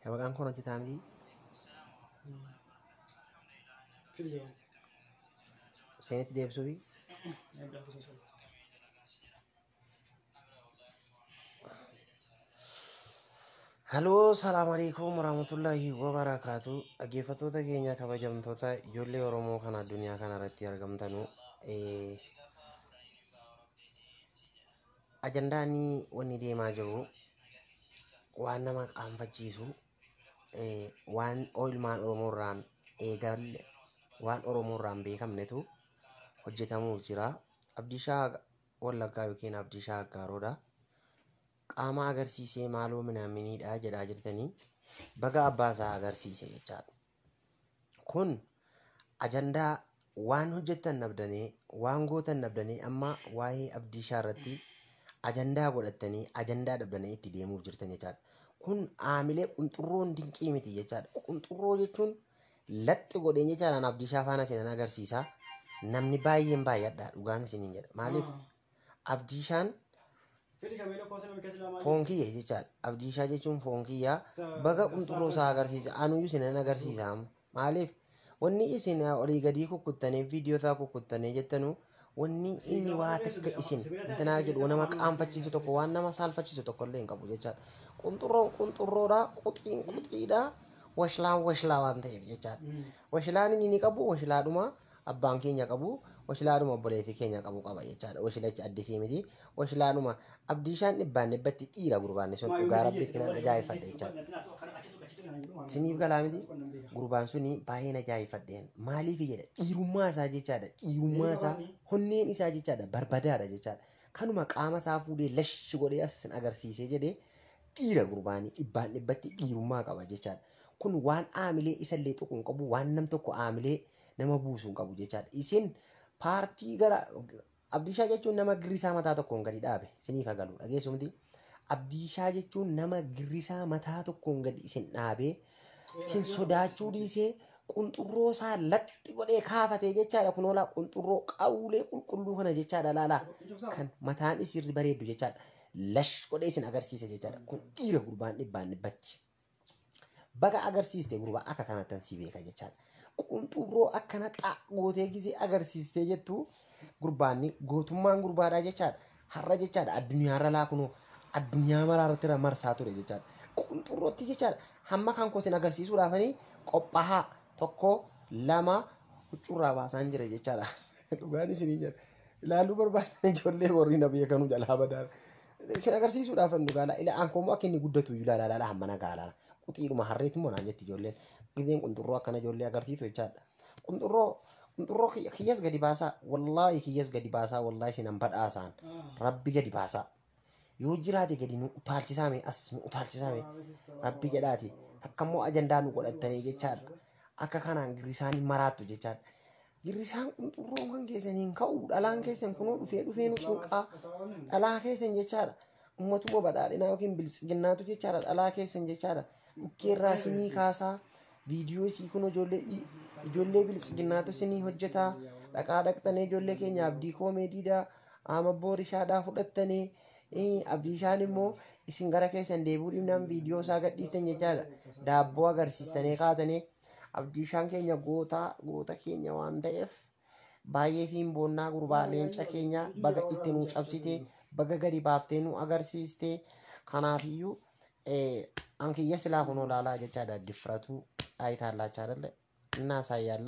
Shabaqaan kun hojjetaa miti. Seenitti deebisuufi. Haloo, salaamu alaikum warahmatullahi wabarakaatu. Dhaggeeffattoota keenya kabajamtoota ijoollee Oromoo kan addunyaa kana irratti argamtanu, ajandaan wanni deemaa jiru waan nama qaanfachiisu, waan ilmaan Oromoo irraan eegalle, waan Oromoo irraan beekamnetu hojjetamuuf jira. Abdiishaa Wallaggaa yookiin Abdiishaa Aggaaroodha. Qaama agarsiisee maaloo minaaminiidha jedhaa jirtanii, baga abbaa isaa agarsiise jechaadha. Kun ajandaa waan hojjettan dhabdanii, waan gootan dhabdanii, amma waa'ee Abdiishaa irratti ajandaa godhattanii ajandaa dhabdanii itti deemuuf jirtan jechaadha. Kun aamilee qunxurroon dinqii miti jechaadha. Qunxurroo jechuun laxxi godheen jechaadhaan Abdiishaa faana isinan agarsiisa. Namni baay'een baay'adha dhugaan isiniin jedha. Maaliif Abdiishaan foon kiyya jechaadha. Abdiishaa jechuun foon kiyya, baga qunxurroo isaa agarsiisa. Anuyyuu isinan agarsiisa amma. Maaliif wanni isin olii gadii kukkuttanii viidiyoo isaa kukkuttanii jettanu, wanni inni waa takka isin intinaa jedhu nama qaanfachiisu tokko, waan nama saalfachiisu tokko illee hin qabu jechaadha. Qunxurroon qunxurroodha, quxiin quxiidha, washilaan washilaa waan ta'eef jechaadha. Washilaan inni ni qabu washilaadhuma abbaan keenya qabu, washilaadhuma obboleettii keenya qabu qaba jechaadha. Washilachi addisii miti. Washilaadhuma Abdiishaan dhibbaan dhibbatti dhiira gurbaanni sun, dhugaa rabbitti nan ajaa'ibfadhe jechaadha. Siniif galaa miti, gurbaan suni baay'een ajaa'ibfadheen. Maaliif jedha, dhiirummaa isaa jechaadha. Dhiirummaa isaa, honneen isaa jechaadha, barbadaadha jechaadha. Kanuma qaama isaa fuudhee lashi godhee as isin agarsiisee jedhee, dhiira gurbaanii dhibbaan dhibbatti dhiirummaa qaba jechaadha. Kun waan aamilee isallee tuqu hin qabu, waan nam tokko aamilee nama buusu hin qabu jechaadha. Isin paartii gara Abdiishaa jechuun nama girrisaa mataa tokkoon gadi dhaabe isiniif hagalu dhageessumti. Abdiishaa jechuun nama girrisaa mataa tokkoon gadi isin dhaabee, isin sodaachuu dhiisee, qunxurroo isaa laxxi godhee kaafatee jechaadha. Kun oolaa qunxurroo qawulee qulqulluu kana jechaadha, laalaa kan mataan isirri bareeddu jechaadha. Lash godhee isin agarsiisa jechaadha. Kun dhiira gurbaan dhibbaan dhibbatti. Baga agarsiiste gurbaa, akka kanattan si beeka jechaadha. Qunxurroo akkana xaa gootee gisee agarsiistee jettu, gurbaanni gootummaan gurbaadhaa jechaadha. Har'a jechaadha, addunyaarra laa kunoo addunyaa maraarratti marsaa ture jechaadha. Qunxurrootti jechaadha. Hamma kan koo isin agarsiisuudhaafanii qophaa'aa, tokko lama huccuurraa baasaan jira jechaadha. Dhugaan isiniin jedha. Ilaaluu barbaadan ijoollee warri na beekanuu jalaa badaa. Isin agarsiisuudhaaf dhugaa ila aankoommoo akka inni guddatu iyyuu ilaalaa ilaalaa hamma nagaa ilaala. Quxiidhuma harreetu immoo naan jetti ijoolleen. Gizeen qunxurroo akkana ijoollee agarsiisu jechaadha. Qunxurroo qunxurroo kiyyas gadi baasaa, wallaahi kiyyas gadi baasaa, wallaahi isinan badhaasaan rabbi gadi baasaa. Yoo jiraate gadi nu utaalchisaame, as nu utaalchisaame rabbi jedhaati. Takka immoo ajandaa nu godhattanii jechaadha. Akka kanaan girrisaan hin maraattu jechaadha. Girrisaan qunxurroon kan keessan hin ka'u, dhalaan keessan kunoo dhufee dhufee nu cinqaa dhalaa keessan jechaadha. Ummatuma badhaadhinaa yookiin biltsiginnaatu jechaadha, dhalaa keessan jechaadha. Dhukkeerraa sinii kaasaa viidiyoo isii kun ijoollee biltsiginnaatu sinii hojjetaa, dhaqaa dhaqxanii ijoollee keenya Abdii Koomeediidhaa ama boorishaadhaa fudhattanii, Abdiishaan immoo isin gara keessan deebi'uu dhiibnaan viidiyoo isaa gadhiiftan jechaadha. Daabboo agarsiistanii kaatanii, Abdiishaan keenya goota goota keenya waan ta'eef baay'ee fi boonnaa. Gurbaa leenca keenya, baga itti nu cabsite, baga gadi baaftee nu agarsiiste. Kanaafiyyuu an kiyya silaa kunoo laalaa jechaadha, difratu ayitaallachaa አይደለ እናሳያለ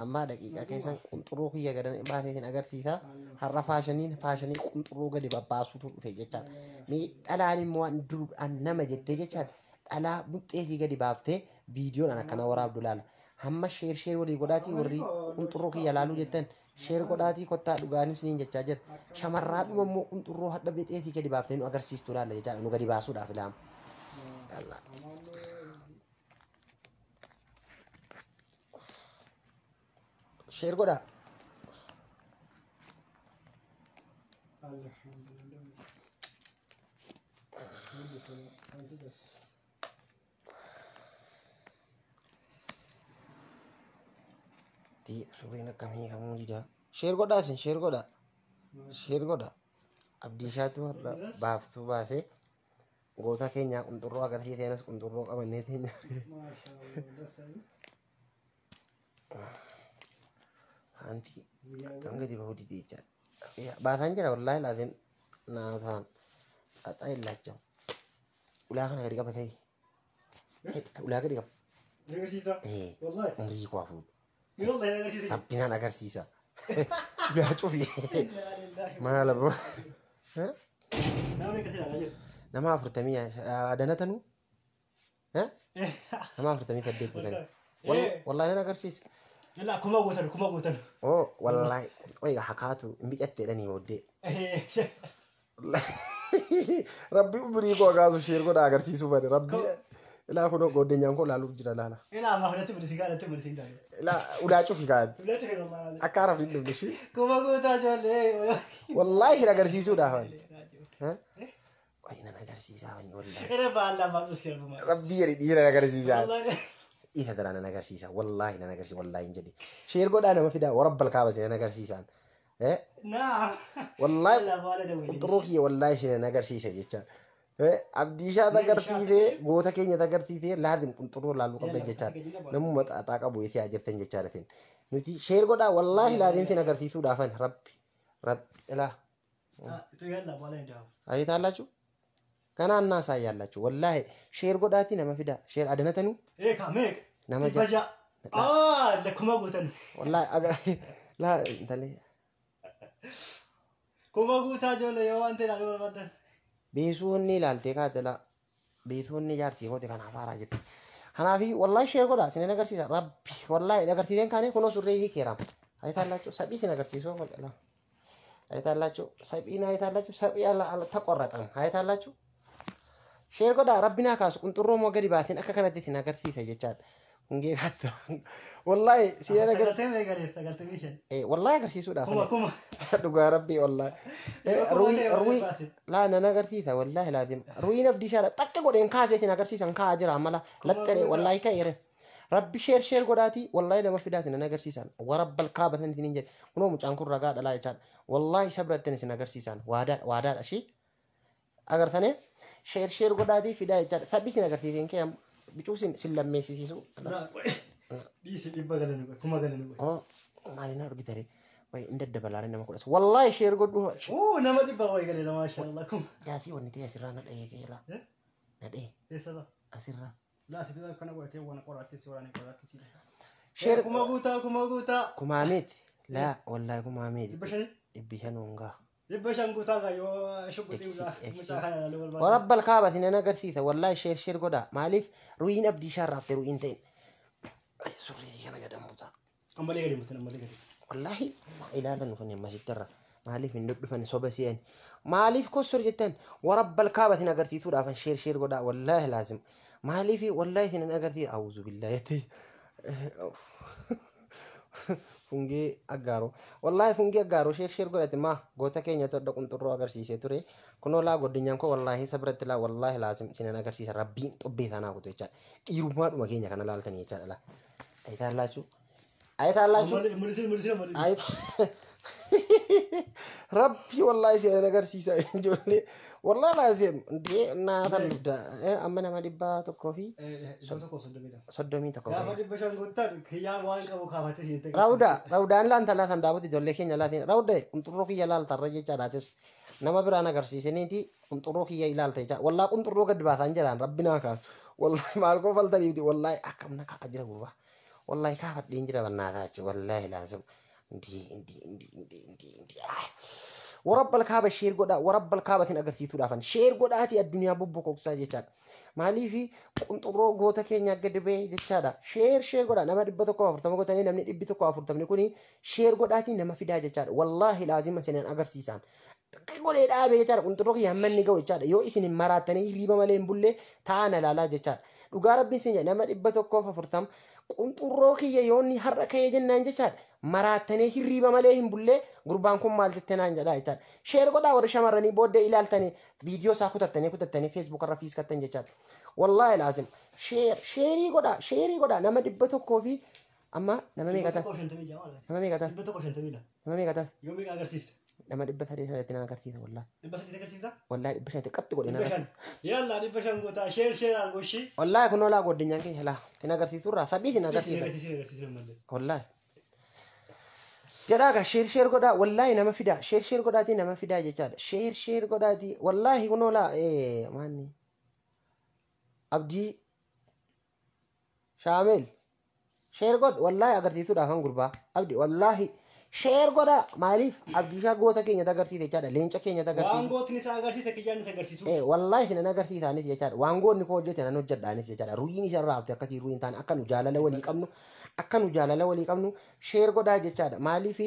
amma daqiiqaa keessan qunxurroo kiyya gadan baasee isin agarsiisa. Har'a faashiniin faashinii qunxurroo gadi babbaasuutu dhufe jechaadha. Mee dhalaan immoo waan dur nama jettee jechaadha, dhalaa muxxeetii gadi baaftee viidiyoodhaan akkana waraabdu laala. Hamma share share walii godhaatii, warri qunxurroo kiyya laaluu jettan share godhaatii kottaa, dhugaanis niin jechaa jira. Shamarraadhuma immoo qunxurroo hadha bexeetii gadi baaftee nu agarsiistu laala jechaadha, nu gadi baasuudhaaf ilaama. Share godhaa. Suurriin akkamii kamuu didaa. Share godhaa isin, share godhaa. Share godhaa. Abdiishaatu har'a baaftuu baasee. Goota keenya qunxurroo agarsiisee anas qunxurroo qabannee teenya. Anti akkam gadi bahuu didee jechaadha. Baasaan jira wallaahi laazim naa ta'an xaxaa illaachaw. Ulaa kana gadi qaba ta'e. Ulaa gadi qaba. Umrii koo hafuudha. Rabbinaan agarsiisa. Ulaa cufi. Maal abbo. Nama 40 adanatanu. Nama 48 guutanii. Wallaahi nan agarsiisa. Yalla kuma gootan kuma gootan. Oh wallaahi qoy hakaatu hin biqatteedhanii booddee. Rabbi umrii koo kaasu sheer godha agarsiisuu bade rabbi ilaa kunoo gooddenyaan koo laaluuf jira laala. Ilaa amma fudhatti mul'isi gaadhatti mul'isi gaadhatti. Ilaa ulaa cufi kaa'atti. Ulaa cufi wallaahi. Akka arafni hin dhufne ishee. Kuma gootaa ijoollee. Wallaahi sin agarsiisuudhaaf. Qoy nan agarsiisaa wanni wallaahi. Irra baallaa maal dhuskee rabbi. Rabbi jedhi dhiira agarsiisaa. Isa daraa nan agarsiisa wallaahi nan agarsiisa wallaahi hin jedhi. Sheer godhaa nama fidaa warabbal kaaba sin agarsiisaan. Wallaahi qunxurroo kiyya wallaahi sin agarsiisa jecha. Abdiishaa agarsiisee goota keenya agarsiisee laazim qunxurroo laaluu qabda jechaadha. Namuma xaaxaa qabu itti haa jirtan jechaadha. Nuti sheer godhaa wallaahi laazim sin agarsiisuudhaafan rabbi rabbi ilaa. Ayitaallaachu? Kana እናሳያላችሁ ወላሂ ሼር ጎዳቲ ነመ ፊዳ ሼር አደነተኑ ነመ ጃ ለኩማ ጎተን ወላሂ አገር ላ እንተለ ኩማ ጉታ ጆለ የዋንቴ ላሉ በርባደን ቤሱኒ ላልቴ ካተላ ቤሱኒ ጃርቲ ሆቴ ከና ፋራ ጅርቲ ከናፊ ወላሂ ሼር ጎዳ ሲነ ነገርሲሳ ረቢ ወላሂ ነገርሲቴን ካኔ ኩኖ ሱሬ ሂኬራም አይታላችሁ ሰቢ ሲነገርሲሶ ወላ አይታላችሁ ሰቢና አይታላችሁ ሰቢ አልተቆረጠም አይታላችሁ Sheer godhaa rabbinaa kaasu qunxurroo moo gadi baateen akka kanatti isin agarsiisa jechaadha. Hungee kaattu. Wallaahi si agarsiisa. Wallaahi agarsiisuudhaaf. Kuma kuma. Dhugaa rabbii wallaahi. Ruyi ruyi laa nan agarsiisa wallaahi laazim. Ruyiin abdiishaadha xaqqi godheen kaasee isin agarsiisan kaa'aa jira mala laxxaree wallaahi ka'eere. Rabbi sheer sheer godhaatii wallaahi nama fidaati nan agarsiisan warabbal kaabatan isin hin jedhe kunoo mucaan kun ragaa dhalaa jechaadha. Wallaahi isa biratti isin agarsiisan waadaadha waadaadha ishee agartanii. Sheer sheer godhaatii fidaa jechaadha. Sabbi isin agarsiiseen kee bicuu sin lammeessisiisu. Dhiisi dhibba galanii qoy kuma galanii qoy. Oo maalin argitare way hin daddabalaare nama kudhas. Wallaahi sheer godhu. Oo nama dhibba way galee maashaallah kuma. Yaasii wanni ta'e asirraa na dhahee keela. Na dhahee. Eessarraa? Asirraa. Laa situ akkana godhatee waan qoraattii si waraanee qoraattii si. Sheer kuma guutaa kuma guutaa. Kumaa miti. Laa wallaahi kumaa miti. 500? 500 hongaa. 500 guutaa yoo shubbitii mucaa kana ilaaluu barbaadu. Warabbal kaaba sin agarsiisa wallaahi sheer sheer godhaa maaliif ruyiin abdiishaa irraa ruyiin ta'in. Surrii kana gadammuta. Ammalee gadi mutan ammalee gadi. Wallaahi ilaalan dhufan ammasitti irra maaliif hin dhufan soba si'an maaliif kossor jettan warabbal kaaba sin agarsiisuudhaaf sheer sheer godhaa wallaahi laazim maaliif wallaahi sin agarsiisa awuzu billaahi jettee. Fungee aggaaroo wallaahi fungee aggaaroo sheer sheer godhate maa goota keenya todha qunxurroo agarsiisee ture kunoo laa goddinyaan koo wallaahi isa biratti laa wallaahi laazim sinan agarsiisa rabbiin xobbee sanaa kutu jechaadha dhiirummaadhuma keenya kana laaltanii jechaadha laa ayitaallaachu ayitaallaachu rabbi wallaahi sinan agarsiisa ijoollee wallaahi laazim indee naatan dugda amma nama 131. Gaafa 500 guuttan kiyyaa waan qabu kaafatee siin ta'e. Rawda rawdaan laanta laatan daawwati ijoollee keenya laatiin rawda qunxurroo kiyya laaltarra jechaadhaatis nama biraan agarsiisaniiti qunxurroo kiyya ilaalta jecha wallaa qunxurroo gadi baasaan jiraan rabbi naa kaasu wallaahi maal koo faltaniifti wallaahi akkam na ka'a jira gurbaa wallaahi kaafadheen jira bannaataa jechuudha wallaahi laazim indii indii indii indii indii indii warabbal kaaba sheer godhaa warabbal kaabatiin agarsiisuudhaafan sheer godhaati addunyaa bobbokoksaa jechaadha. Maaliif qunxurroo goota keenya gadi ba'e jechaadha. Sheer sheer godhaa nama 140 gootanii namni 140 kuni sheer godhaatii nama fidaa jechaadha. Wallaahi laazima isin agarsiisaan. Xiqqii godhee dhaabee jechaadha qunxurroo kiyya hamma inni ga'u jechaadha. Yoo isin hin maraattanii hirriiba malee hin bulle taa'an ilaalaa jechaadha. Dhugaa rabbiin isin jedha nama 140 qunxurroo kiyya yoo inni har'a ka'ee jennaan jechaadha. Maraattanii hirriiba malee hin bullee gurbaan kun maal jettee naan jedhaa jechaadha. Sheer godhaa warri shamarranii booddee ilaaltanii viidiyoo isaa kutattanii kutattanii feesbuuk irra fiiskattan jechaadha. Wallaahi laazim sheer sheerii godhaa sheerii godhaa nama 100 fi amma nama meeqa ta'a? 156 Nama meeqa ta'a? 152. Nama meeqa ta'a? Yoo meeqa agarsiifte? Nama 300 sanatti nan agarsiisa wallaahi. 300 agarsiisa? Wallaahi 500 qaxxi godhe nan 500. Yalla 500 goota share share argoshi. Wallaahi kun olaa goddinyaan kee laa sin agarsiisurraa sabii sin agarsiisa. Agarsiisa agarsiisa malee. Wallaahi. Jedhaa gaa share share godhaa wallaahi nama fidaa share share godhaatii nama fidaa jechaadha. Share share godhaatii wallaahi kun olaa maanni Abdii Shaamil share godh wallaahi agarsiisuudhaaf han gurbaa Abdi wallaahi share godhaa maaliif Abdiishaa goota keenya agarsiise jechaadha leenca keenya agarsiise. Waan gootni isaa agarsiise kiyyaan isa agarsiisu. Wallaahi isin agarsiisaanis jechaadha waan goonni koo hojjete nan hojjedhaanis jechaadha ru'iin isa irraa hafte akkasii ru'iin taane akka nu jaalala walii qabnu akka nu jaalala walii qabnu share godhaa jechaadha maaliif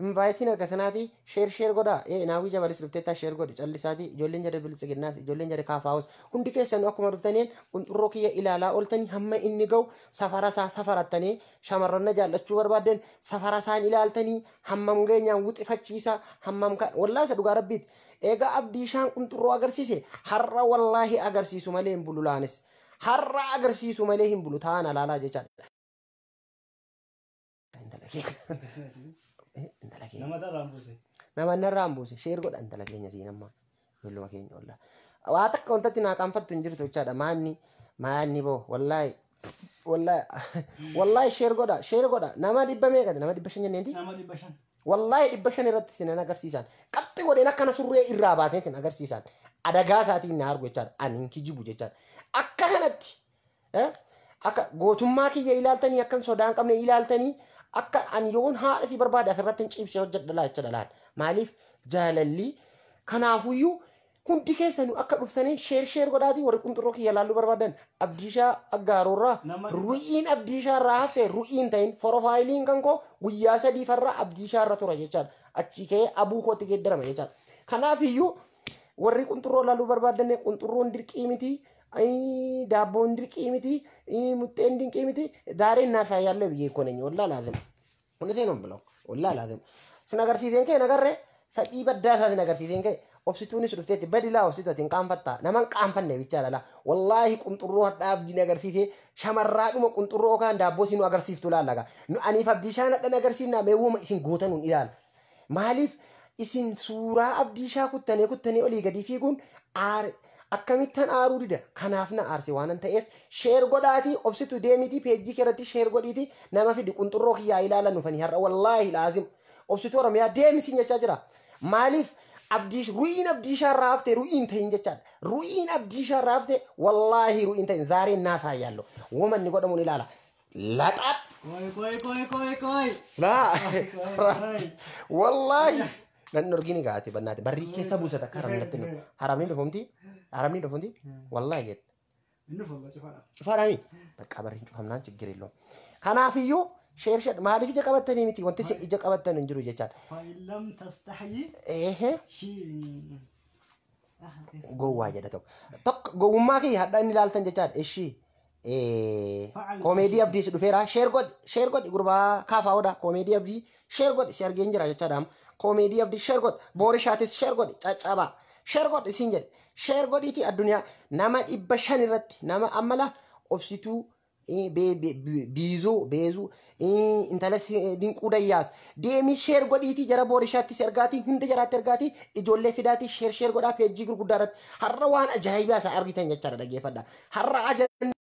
invaayitiin harka sanaati share share godhaa naawwii jabalis dhufteettaa share godhi callisaati ijoolleen jara biltsiginnaas ijoolleen jara kaafaawus hundi keessanuu akkuma dhuftaniin qunxurroo kiyya ilaalaa ooltanii hamma inni ga'u safara isaa safarattanii shamarran na jaallachuu barbaadden safara isaan ilaaltanii hammam geenyaan wuxifachiisa hammam kan wallaahi isa dhugaa rabbiiti egaa Abdiishaan qunxurroo agarsiise har'a wallaahi agarsiisu malee hin bulu laanis har'a agarsiisu malee hin bulu ta'an alaalaa jechaadha. Intala keenya. Intala keenya. Nama tarraan buuse. Nama narraan buuse. Sheer godha intala keenya siin amma. Ijoolluma keenya wallaahi. Waa takka wantatti naa qaanfattu hin jirtu jechaadha. Maanni maanni boo wallaahi wallaahi wallaahi sheer godha sheer godha nama 100 meeqati nama 500 jenneenti. Nama 500. Wallaahi 500 irratti sin agarsiisan. Qaxxi godheen akkana surree irraa baaseen sin agarsiisan. Adagaa isaatiin na argu jechaadha. Ani hin kijibu jechaadha. Akka kanatti akka gootummaa kiyya ilaaltanii akkan sodaa hin qabne ilaaltanii akka ani yoon haadha si barbaade asirratti hin ciibsee hojjedha laa jechaadha laal. Maaliif jaalalli kanaafuyyuu hundi keessanuu akka dhuftanii sheer sheer godhaatii warri qunxurroo kiyya laalluu barbaadan Abdiishaa Aggaaroorraa ru'iin Abdiishaa irraa hafte ru'iin ta'in forofaayiliin kan koo guyyaa 3 farra Abdiishaa irra tura jechaadha. Achii ka'ee abuu kootti geeddarama jechaadha. Kanaafiyyuu warri qunxurroo laalluu barbaadan qunxurroon dirqii miti daabboon dirqii miti muxxeen dirqii miti daareen naasaa yaallee biyyee koneenya wallaa laazim. Kunis hin bilaw wallaa laazim. Sin agarsiiseen ka'e nagarree sadii baddaa isaa sin agarsiiseen ka'e. Obsituunis dhufteetti badi laa obsitu ati hin qaanfattaa nama hin qaanfanne bichaa lala wallaahi qunxurroo hadhaa Abdiin agarsiisee shamarraadhuma qunxurroo yookaan daabboo isin agarsiiftu laalla nu aniif Abdiishaan hadhan agarsiifnaa meewwuma isin gootanuun ilaala maaliif isin suuraa Abdiishaa kuttanii kuttanii olii gadii fiiguun akkamittan aaruu dida kanaaf na aarse waan ta'eef sheer godhaatii obsitu deemitii peejjii keerratti sheer godhiitii nama fidi qunxurroo kiyyaa ilaalan nufanii har'a wallaahi laazim obsitu Oromiyaa deemisiin jechaa jira maaliif Abdiish ru'iin Abdiishaa irraa hafte ru'iin ta'in jechaadha. Ru'iin Abdiishaa irraa hafte wallaahi ru'iin ta'in zaareen naasaa yaallo. Womanni godhamuun ilaala. Laxaat. Koi koi koi koi koi. Laa. Wallaahi. Nan orgini gaati bannaati. Barrii keessa buusata akka haramni natti nu. Haramni dhufumti. Haramni dhufumti. Wallaahi jedhe. Inni dhufama cufaadha. Cufaadhaami. Bakka barriin cufamnaan chiggir illoo. Kanaafiyyuu sheer sheer maaliif ija qabattanii miti wanti isin ija qabattan hin jiru jechaadha. Fa'in lam tastahyi. Gowwaa jedha tokko. Tokko gowwummaa kiyya hadhaa inni ilaaltan jechaadha. Ishii koomeedii Abdiis dhufeera. Sheer godhi sheer godhi gurbaa kaafaa odaa koomeedii Abdii sheer godhi si argeen jira jechaadha. Koomeedii Abdii sheer godhi boorishaattis sheer godhi caccabaa sheer godhi siin jedhe sheer godhiiti addunyaa nama 500 irratti nama ammala obsituu biizoo beezuu intala dinquu dayyaas deemii sheer godhiitii jara boorishaattis ergaatii hunda jaraatti ergaatii ijoollee fidaatii sheer sheer godhaa peejjii gurguddaa irratti har'a waan ajaa'ibaa isaa argitan jechaadha dhaggeeffadha har'a ajaa'ibaa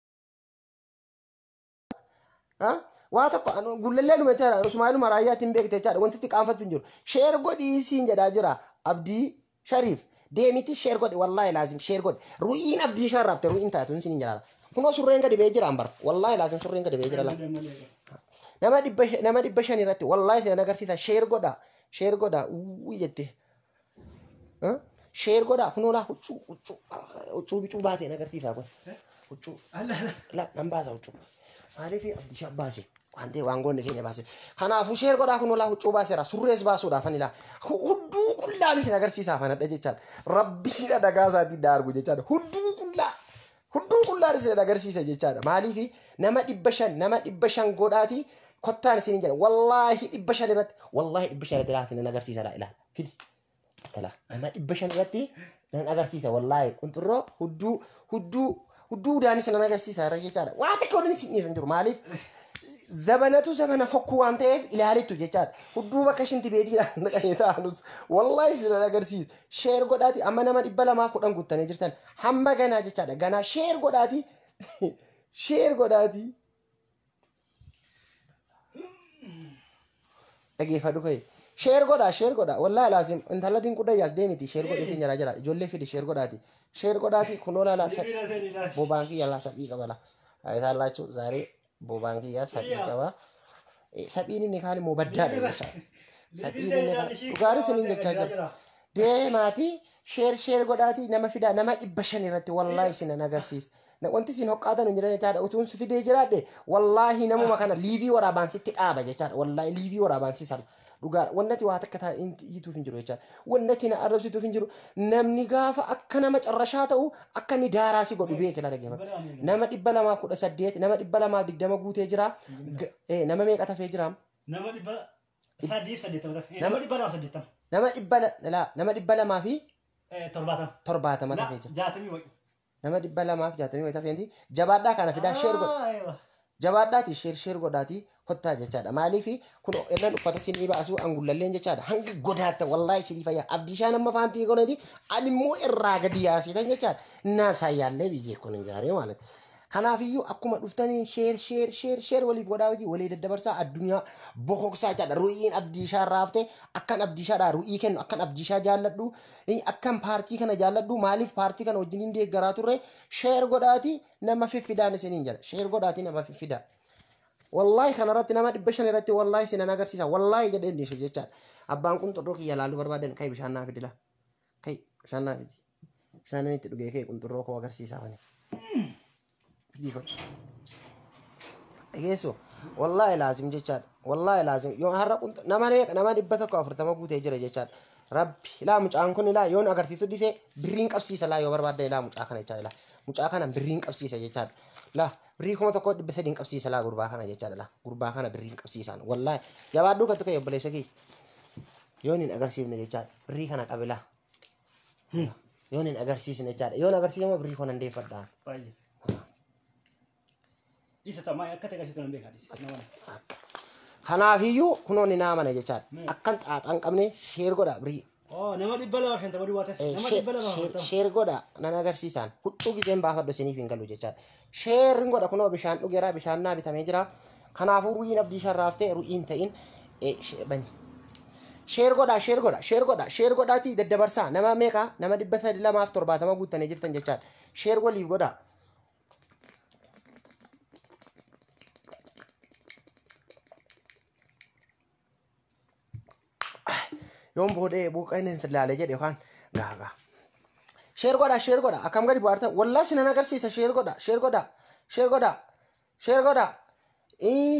waa tokko gullallee dhuma jechaadha Usmaanuma raayyaatiin beekte jechaadha wanti itti qaanfattu hin jiru sheer godhii siin jedhaa jira Abdii Shariif deemiti sheer godhi wallaahi laazim sheer godhi ru'iin Abdii Shaar raafte ru'iin taatuun siin hin jiraata. Kunoo surreen gadi ba'ee jira ambar wallaahi laazim surreen gadi ba'ee jira la. Nama 500 irratti wallaahi sin agarsiisa sheer godha sheer godha uwwii jette. Sheer godha kunoo laa huccuu huccuu huccuu bicuu baasee agarsiisa kun huccuu la nan baasa huccuu maaliif Abdiishaa baase waan ta'e waan goonni keenya baase kanaafuu sheer godhaa kunoo laa huccuu baaseera surrees baasuudhaaf ani laa hudduu qullaan isin agarsiisaaf anadha jechaadha rabbi sidha dhagaa isaatiin daargu jechaadha hudduu qullaa. Hudduu qullaan isin agarsiisa jechaadha. Maaliif nama 500 nama 500 godhaatii kottaan isin jedha. Wallaahi 500 irratti wallaahi 500 irratti laa isin agarsiisa laa ilaala. Fidi. Ilaa nama 500 irratti nan agarsiisa wallaahi qunxurroo hudduu hudduu hudduu udaan isin agarsiisa irra jechaadha. Waa takka waliin isin dhiisan jiru. Maaliif Zabanatu zabana fokkuu waan ta'eef ilaalittu jechaadha. Hudduu bakka shinti beetiidhaan naqanii taa'anus wallaahi isin agarsiisa. Share godhaati amma nama 210 guuttanii jirtan hamma ganaa jechaadha. Ganaa share godhaati share godhaati. Dhageeffadhu ka'e. Share godhaa share godhaa wallaahi laasim intala dinquu dayyaas deemiti share godhee isin jalaa jira ijoollee fidi share godhaati. Share godhaati kunoo laalaa bobaan kiyya laa saphii qaba laa. Ayitaallaachu zaaree bobaan kiyya saphii qaba. Saphiin inni kaan immoo baddaadha jechaadha. Saphiin inni kaan dhugaaris isiniin jechaa jira. Deemaati share share godhaati nama fidaa nama 500 irratti wallaahi isin nan agarsiisa. Wanti isin hoqqaatan hin jiran jechaadha. Utuun si fidee jiraadhe wallaahi namuma kana liivii waraabaan sitti dhaaba jechaadha. Wallaahi liivii waraabaan si sarba. Dhugaadha. Wannati waa takka taa'ituuf hin jiru jechaadha. Wannati na arrabsituuf hin jiru. Namni gaafa akka nama carrashaa ta'u akka inni daaraa si godhu beeke la dhaggeeffadhu. Nama 218 nama 220 guutee jira. Nama meeqa tafee jira? Nama 380 tafe. Nama 280. Nama dhibba nama 270 70 tafee jira. 60 wayi. Nama 260 wayi tafeenti. Jabaadhaa kana fidaa share godha. Jabaadhaati share share godhaati kottaa jechaadha. Maaliif kun irraan uffata sinii baasuu angullalleen jechaadha. Hanga godaatta wallaahi sinii fayyaa. Abdiishaan amma faantii godhati ani immoo irraa gadi yaasitan jechaadha. Naasaayyaallee biyyee kun hin jaaree ማለት. Kanaafiyyuu akkuma dhuftaniin share share share share waliif godhaa hojii walii daddabarsaa addunyaa bokoksaa jechaadha. Ru'iin Abdiishaa raaftee akkan Abdiishaadhaa ru'ii kennu akkan Abdiishaa jaalladhu akkan paartii kana jaalladhu maaliif paartii kana wajjin hin deeggaraa turre share godhaati nama fiffidaan isiniin jedha. Share godhaati nama fiffidaa. Wallaahi kanarratti nama 500 irratti wallaahi isinan agarsiisa. Wallaahi jedhee inni jechaadha. Abbaan qunxurroo kiyya laaluu barbaadan kai bishaan naa fidila. Kai bishaan naa fidi. Bishaan inni itti dhugee kai qunxurroo koo agarsiisaa wani. Dhageessu wallaahi laazim jechaadha. Wallaahi laazim yoo har'a nama nama 140 guutee jira jechaadha. Rabbi ilaa mucaan kun ilaa yoon agarsiisu dhiisee birriin qabsiisa laa yoo barbaadde ilaa mucaa kana jechaadha. Ilaa mucaa kana birriin qabsiisa jechaadha. Laa birrii 1300 qabsiisa laa gurbaa kana jechaadha. Laa gurbaa kana birriin qabsiisaan wallaahi jabaadhuu kan tuqe obboleessa kiyya. Yoon hin agarsiifne jechaadha. Birrii kana qabe laa. Yoon hin agarsiisne jechaadha. Yoon agarsiisne birrii kana deeffadha. Isa tamaa akka ta'e agarsiisu nan beekaa dhiisi. Kanaafiyyuu kunoonni naa mana jechaadha. Akkan xaaxaa hin qabne share godha birrii. Nama 250 duwwaa ta'e. Nama 240. Share godha nan agarsiisaan. Huccuu giseen baafadhu isiniif hin galu jechaadha. Share godha kunoo bishaan dhugeera bishaan naa bitamee jira. Kanaafuu ru'iin Abdiishaa raaftee ru'iin ta'in bani. Share godha share godha share godha share godhaatii daddabarsaa nama meeqa nama 270 guuttanii jirtan jechaadha. Share waliif godha. Yoon boodee buuqa inni ilaalee jedhe yookaan gaagaa. Share godha share godha akkam gadi bu'aartan wallaahi sinan agarsiisa share godha share godha share godha share godha.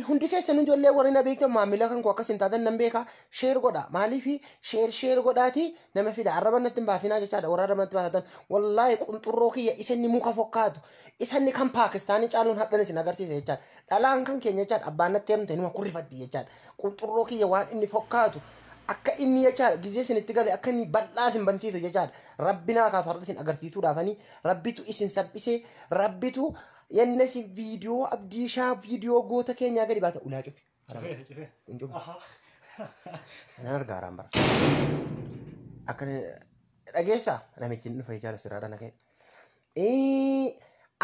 Hundi keessan ijoollee warri na beektan maamila kan koo akkas hin taatan nan beeka share godha maaliif share share godhaati nama fida arraba natti hin baasinaa jechaadha warra arraba natti baasatan wallaahi qunxurroo kiyya isa inni muka fokkaatu isa inni kan Paakistaanii caaluun hadhan isin agarsiisa jechaadha. Dhalaan kan keenya jechaadha abbaan natti heerumte numa kurrifatti jechaadha. Qunxurroo kiyya waan inni fokkaatu akka inni jechaadha gizee isinitti gale akka inni bal'aa isin bansiisu jechaadha. Rabbi naa kaasu har'a isin agarsiisuudhaafanii rabbitu isin salphisee rabbitu yennasi viidiyoo Abdiishaa viidiyoo goota keenyaa gadi baata ulaa cufi. Cufee cufee. Nan argaaraan bara. Akka dhageessaa namichi inni dhufe jechaadha siraadha na ka'e.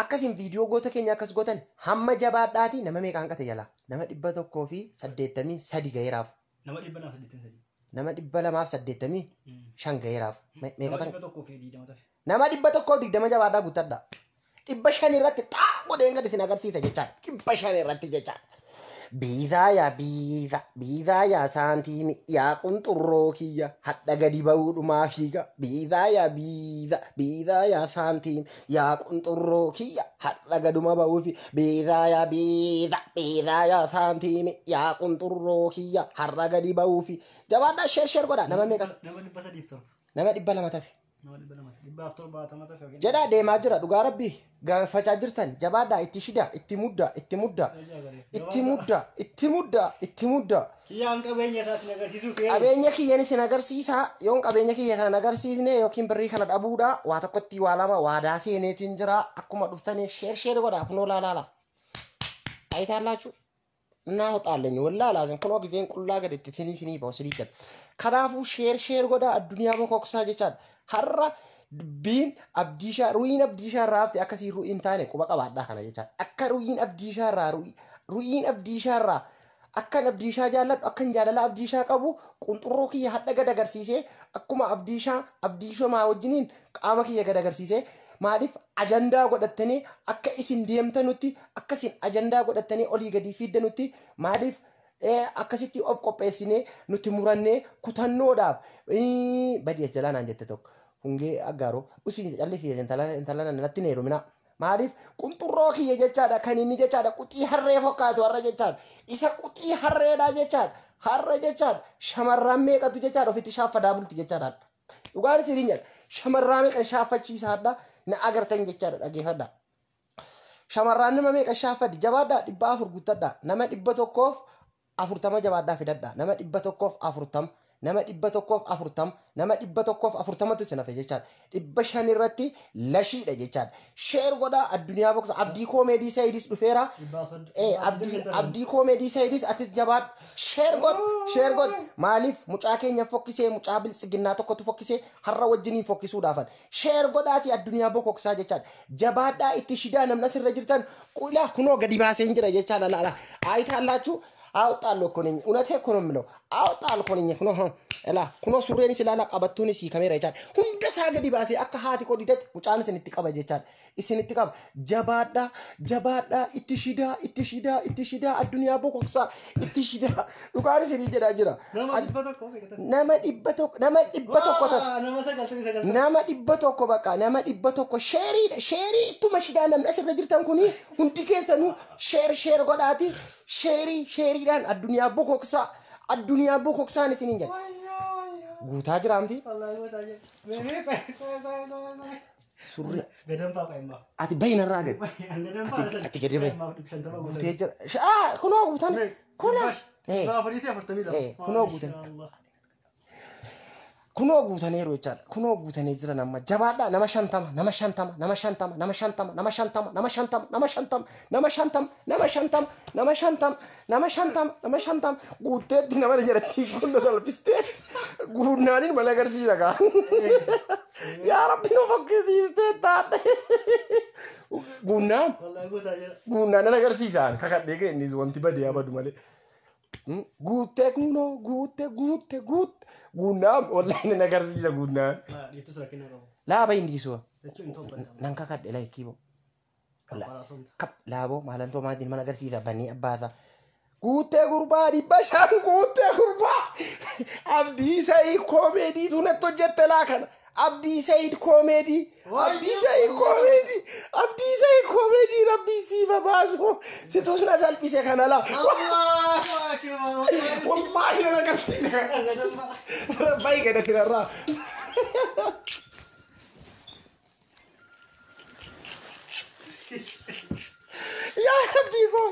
Akkasiin viidiyoo goota keenya akkas gootan hamma jabaadhaati nama meeqaan qate jalaa nama 183 gaheeraaf. Nama 283. Nama 285 gaheeraaf. Meeqa ta'an? 120 tafe. Nama 120 jabaadhaa guuttadha. 500 irratti xaa godheen gadi isin agarsiisa jechaadha. 500 irratti jechaadha. Biizaa yaa biiza biizaa yaa saantiimi yaa qunxurroo kiyya hadha gadi ba'uudhumaa fiiga. Biizaa yaa biiza biizaa yaa saantiimi yaa qunxurroo kiyya hadha gaduma ba'uufi. Biizaa yaa biiza biizaa yaa saantiimi yaa qunxurroo kiyya har'a gadi ba'uufi. Jabaadhaa share share godhaa nama meeqa? Nama 307. Nama 200 tafe. Nama 200 270 tafe. Jedhaa deemaa jira dhugaa rabbii gaafachaa jirtan jabaadhaa itti shida itti muddaa itti muddaa itti muddaa itti muddaa itti muddaa. Kiyyaan qabeenya isaa isin agarsiisuu fe'ee. Qabeenya kiyyan isin agarsiisaa yoon qabeenya kiyya kana agarsiisne yookiin birrii kana dhabuudha waa tokkotti waa lama waadaa seeneetiin jira akkuma dhuftanii share share godhaa kunoo laalaala. Ayitaallaachu Naa hoxaallenyi wallaa laasin kunoo giseen qullaa gaditti finii finii ba'u silii jedha. Kanaafuu share share godhaa addunyaa bokoksaa jechaadha. Har'a dubbiin Abdiishaa ru'iin Abdiishaa irraa hafte akkasii ru'iin taane quba qabaadhaa kana jechaadha. Akka ru'iin Abdiishaa irraa ru'iin Abdiishaa irraa akkan Abdiishaa jaalladhu, akkan jaalala Abdiishaa qabu, qunxurroo kiyya hadha gad agarsiisee, akkuma Abdiishaa Abdiishomaa wajjiniin qaama kiyya gad agarsiisee, maaliif ajandaa godhattanii akka isin deemtanutti, akka isin ajandaa godhattanii olii gadi fiiddanutti, maaliif akkasitti of qopheessinee nuti murannee kutannoodhaaf badii as jalaa naan jette tokko hungee aggaaroo usin callisii intala natti hin heerumina. Maaliif qunxurroo kiyya jechaadha kan inni jechaadha quxii harree fakkaatu har'a jechaadha. Isa quxii harreedha jechaadha. Har'a jechaadha. Shamarran meeqatu jechaadha ofitti shaaffadaa bulti jechaadha. Dhugaan isiniin jedha. Shamarraa meeqan shaaffachiisaadha na agartan jechaadha, dhaggeeffadha. Shamarraan nama meeqa shaaffaddi? Jabaadhaa, 400 guuttadha. Nama 140 jabaadhaa fidadha. Nama 140, nama 140, nama 140tu isin hafe jechaadha. 500 irratti lashiidha jechaadha. Share godhaa addunyaa boksa. Abdii Koomeedii Saayidis dhufeera. Abdii Koomeedii Saayidis atis jabaadhu. Share godh, share godh. Maaliif mucaa keenya fokkisee, mucaa biltsiginnaa tokkotu fokkisee har'a wajjiniin fokkisuudhaafan. Share godhaati addunyaa bokoksaa jechaadha. Jabaadhaa, itti shidaa, namni asirra jirtan qulaa kunoo gadi baaseen jira jechaadha laala. Aayitaallaachuu አወጣለሁ እኮ ነኝ። እውነቴ እኮ ነው የምለው። አወጣለሁ እኮ ነኝ። Kunoo ela kunoo surreenis ilaala, qabattuunis hiikameera jechaadha. Hunda isaa gadi baasee akka haati koo didatti mucaan isinitti qaba jechaadha. Isinitti qaba. Jabaadhaa, jabaadhaa, itti shidaa, itti shidaa, itti shidaa, addunyaa bokoksaa, itti shidaa. Dhugaan isinii jedhaa jira. Nama 100 meeqa? Nama 100, nama 100 tafe. Nama 99. Nama 100 bakka nama 100 sheeriidha. Sheerii ittuma shidaa, namni asirra jirtan kuni hundi keessanuu share share godhaati. Sheerii sheeriidhaan addunyaa bokoksaa. Addunyaa bokoksaan isiniin jedha. Guutaa jiraamti. Surri Gadan faa immaa. Ati bayinarraa gadi. Gadan faa. Ati gadi bayi. Guutee jira. Kunoo guutan. Kunoo. 442. Kunoo guutan. Kunoo guutaniiru jechaadha. Kunoo guutanii jiran amma. Jabaadhaa, nama 50, nama 50, nama 50, nama 50, nama 50, nama 50, nama 50, nama 50, nama 50, nama 50, nama 50, nama 50 guutteetti nama jalatti kunna salphistee guunnaaniin mala agarsiisa kaa. Yaa Rabbi nu fokkisiistee taate. Guunnaan Wallaahi guutaa jira. Guunnaan nan agarsiisaan kakadhee keennis wanti badee abadu malee. Guuttee kunoo guutte guutte guutte guunnaan wallahi nan agarsiisa guunnaan. Dhiiftus rakkina qabu. Laaba hin dhiisu. Jechuun hin tobbatamu. Nan kakadhe laayikii boo. Kaffalaa somta. Kap laaboo maalantoo maatiin mana agarsiisa banii abbaasaa. Guuttee gurbaa, 500 guuttee gurbaa. Abdii Sa'iid Koomeediitu natti hojjette laa kana. Abdii Sa'iid Koomeedii. Abdii Sa'iid Koomeedii. Abdii Sa'iid Koomeedii rabbii siifa baasu. Situs na salphise kana laa. Allahu akbar. Wallaahi nan agarsiisa. Bayi gada kanarraa. Yaa Rabbii koo.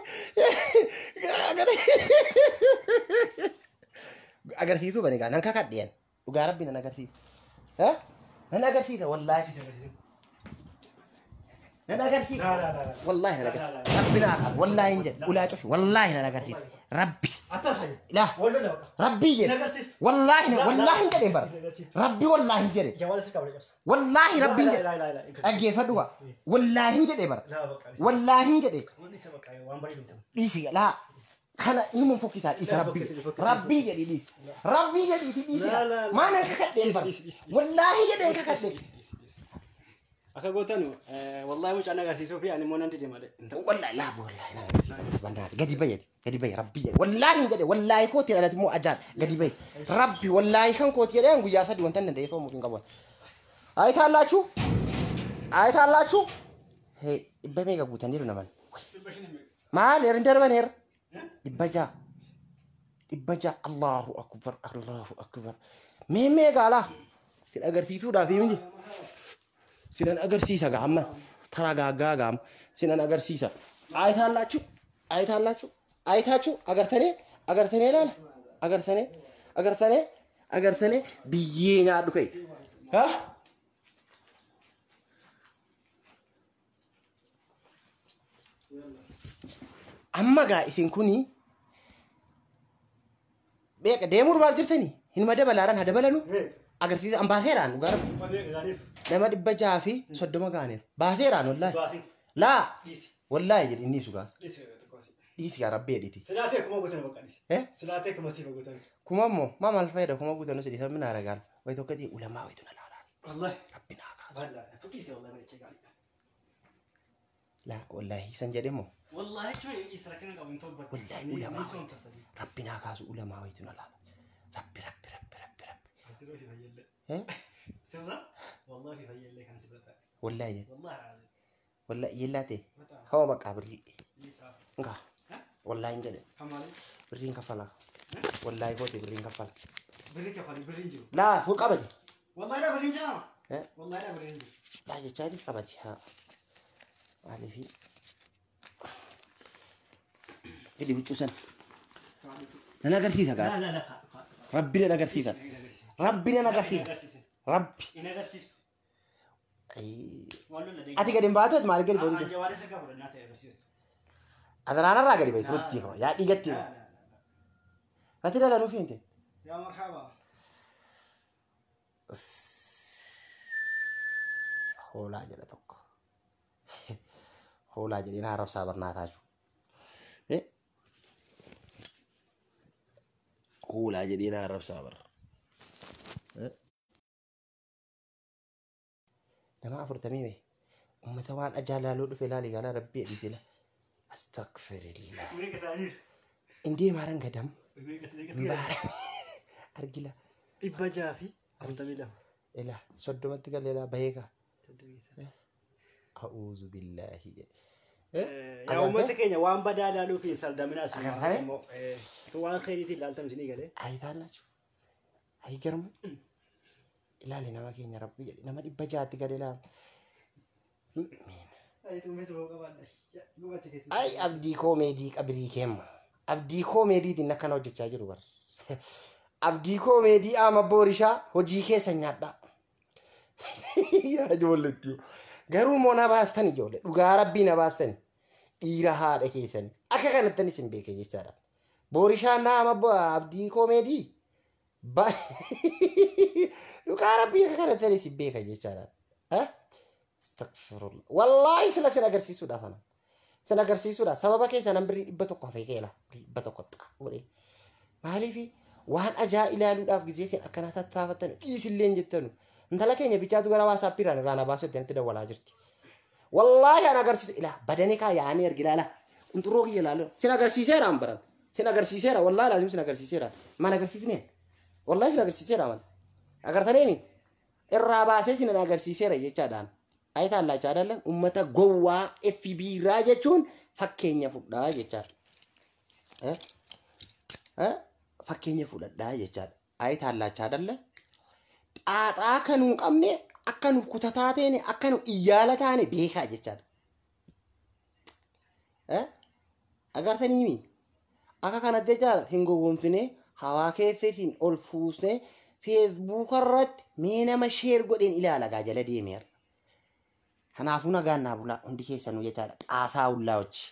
Agarsiisuu bani gaa nan kakadheen. Dhugaa Rabbi nan agarsiisa. Nan agarsiisa wallaahi. Nan agarsiisa. لا لا لا لا. Wallaahi nan agarsiisa. Rabbi naa qaba. Wallaahi hin jedhe. Ulaa cufi. Wallaahi nan agarsiisa. Rabbi. Attasayi. Laa. Wallola bakka. Rabbii jedhe. Hin agarsiiftu. Wallaahi Laa, wallaahi hin laa. jedheen bara. Hin agarsiiftu. Rabbi wallaahi hin jedhe. Jawaala sirkaa wal cabsa. Wallaahi rabbiin jedhe. Laa laa laa. Dhaggeeffadhu waa. Wallaahi hin jedhe bara. Laa bakka. Wallaahi hin jedhe. Wanni isa bakka waan bareedu miti. Dhiisi laa. Kana inuma fokkisaa dhiisi rabbii. Rabbii jedhi dhiisi. Rabbii jedhiiti dhiisi. Laa, laa, laa. Maanan kakadheen bara. Dhiisi, dhiisi, dhiisi. Wallaahi jedheen kakadheen. Akka gootanu wallahi mucaan agarsiisuu fi ani immoo nan dide malee. Wallaahi laa wallaahi na agarsiisa bandaati. Gadi bayyate gadi bayya rabbii jedhe. Wallaahi hin jedhe, wallaahi kooti dhalate immoo ajaan gadi bayya. Rabbi wallaahi kan kooti jedheen guyyaa 3 wanta hin danda'e soomuuf hin qabu. አይታላችሁ አይታላችሁ dhibba meeqa guutaniiru naman maal erin darbaneer 600, 600. Allahu akbar, Allahu akbar. Mee meeqa alaa sin agarsiisuudhaaf miti sinan agarsiisa gaa amma taragaaggaa gaam sinan agarsiisa. አይታላችሁ አይታላችሁ አይታችሁ agartanii agartanii ilaala agartanii agartanii agartanii biyyee nyaadhu ka'e ha. Amma gaa isin kuni Beeka deemuu maal jirtanii? Hinuma dabalaaraan haa dabalanu. Agarsiisa an baaseeraan dhugaa rabbi. Nama 630 gaaneera. Baaseeraan wallaahi. Laa wallaahi jedhi inni sugaas. Dhiisi yaa rabbi jedhiti. Silaatee kuma guutan bakka dhiisi. Eh? Silaatee kuma siif guutan. Kuma immoo maa maal fayyada kuma guutanus dhiisa mina aragaal. Wayi tokko ta'e ulamaa wayitu na laalaa. Wallahi. Rabbi naa kaasu. Wallahi. Tu dhiiste wallahi bareechee gaarii. Laa wallaahi san jedhe moo. Wallahi jechuun dhiisi rakkina qabu hin tolbatu. Wallahi ulamaa Ni soomta sadii. Rabbi naa kaasu ulamaa wayitu na laala. Rabbi rabbi rabbi rabbi rabbi. Asirra fi fayyallee. Eh? Sirra wallahi fi fayyallee kan si bira taa'e. Wallaahi jedhe. Wallahi alazim. Wallaahi yeellaa ta'e. Mataa. Hawa bakka birrii. Dhiisaa. Ngaa. Wallaahi hin jedhe. Kan maali? Birriin kaffala. Wallaahi kooti birriin kaffala. Birri kafali birri hin jiru. Laa fu qabati. Wallahi dha birri hin jira. Eh? Wallahi dha birri hin jiru. Laa jechaa jirti qabati. Haa. Maaliifi. Fidi huccuu sana. Nan agarsiisa gaa. La la la ka. Rabbi nan agarsiisa. Rabbi nan agarsiisa. Rabbi. Hin agarsiiftu. Ayii. Waan lola deeggarsa. Ati gadi hin baatu ati maal gadi baatu? Anjawaadha sirkaa fudhannaa ta'e agarsiiftu. Adaraanarraa gadi bahi turutti koo yaa dhiigatti. La la la. Rati dalanuu feente. Yaa marhaba. Hoolaa jedha tokko. Hoolaa jedhee na arrabsaa barnaataa jiru. Hoolaa jedhee na arrabsaa barra. Nama 40 mee uummata waan ajaa'ilaaluu dhufe ilaali gaalaa rabbii jedhii jala. Astagfirillah. Meeqa ta'aniiru? Indee maaran gadam. Meeqa meeqa Argila. 642. Ila 30tti galeelaa bahee kaa. A'uuzu billaahi jedhe. Yaa uummata keenya waan badaa ilaaluu fi sardamina Agartee? immoo waan khayriitiin ilaaltan isinii galee. Ayi taallaachu. Ayi garmu. Ilaali nama keenya rabbi jedhe nama 600tti galeelaa. Ayi abdii koomeedii qabirii keemma. Abdii koomeediitiin akkana hojjechaa jiru bara. Abdii koomeedii ama boorishaa hojii keessa nyaadhaa. Yaa ijoollettuu. Garuu immoo na baastan ijoollee dhugaa rabbii na baastan dhiira haadha keessan akka kanattan isin beeke jechaadha. Boorishaan nama abdii koomeedii dhugaa rabbii akka kanattan isin beeka jechaadha. Astagfirullah. Wallaahi sila sin agarsiisuudhaaf ana. Sin agarsiisuudha. Sababa keessa nan birrii 100 hafee keela. 100 xaa godhee. Maaliifi waan ajaa ilaaluudhaaf gizee isin akkana tattaafattan dhiisillee jettanu. Intala keenya bichaatu gara waasaappii irraan irraa na baasuu itti dawwalaa jirti. Wallaahi an agarsiisu ilaa badanii kaa yaa'anii argi ilaala. Qunxurroo kiyya ilaalu. Sin agarsiiseera an baran. Sin agarsiiseera wallaahi laazim sin agarsiiseera. Maan agarsiisneen? Wallaahi sin agarsiiseera man. Agartaniimi? Irraa baasee sin agarsiiseera jechaadhaan. Ayi taallachaa dhallan uummata gowwaa FB irraa jechuun fakkeenya fudhaa jechaadha. Fakkeenya fudhadhaa jechaadha. Ayi taallachaa dhallan. Xaaxaa akka nu hin qabne akka nu kutataa taane akka nu iyyaala taane beekaa jechaadha. Agartaniimi? Akka kanatti jechaadha hin gowwoomsine hawaa keessa isin ol fuusne feesbuuka irratti mee nama sheer godheen ilaala gaa jala deemeera. Kanaafuu nagaan naa bulaa hundi keessanuu jechaadha. Xaasaa hullaa hojii.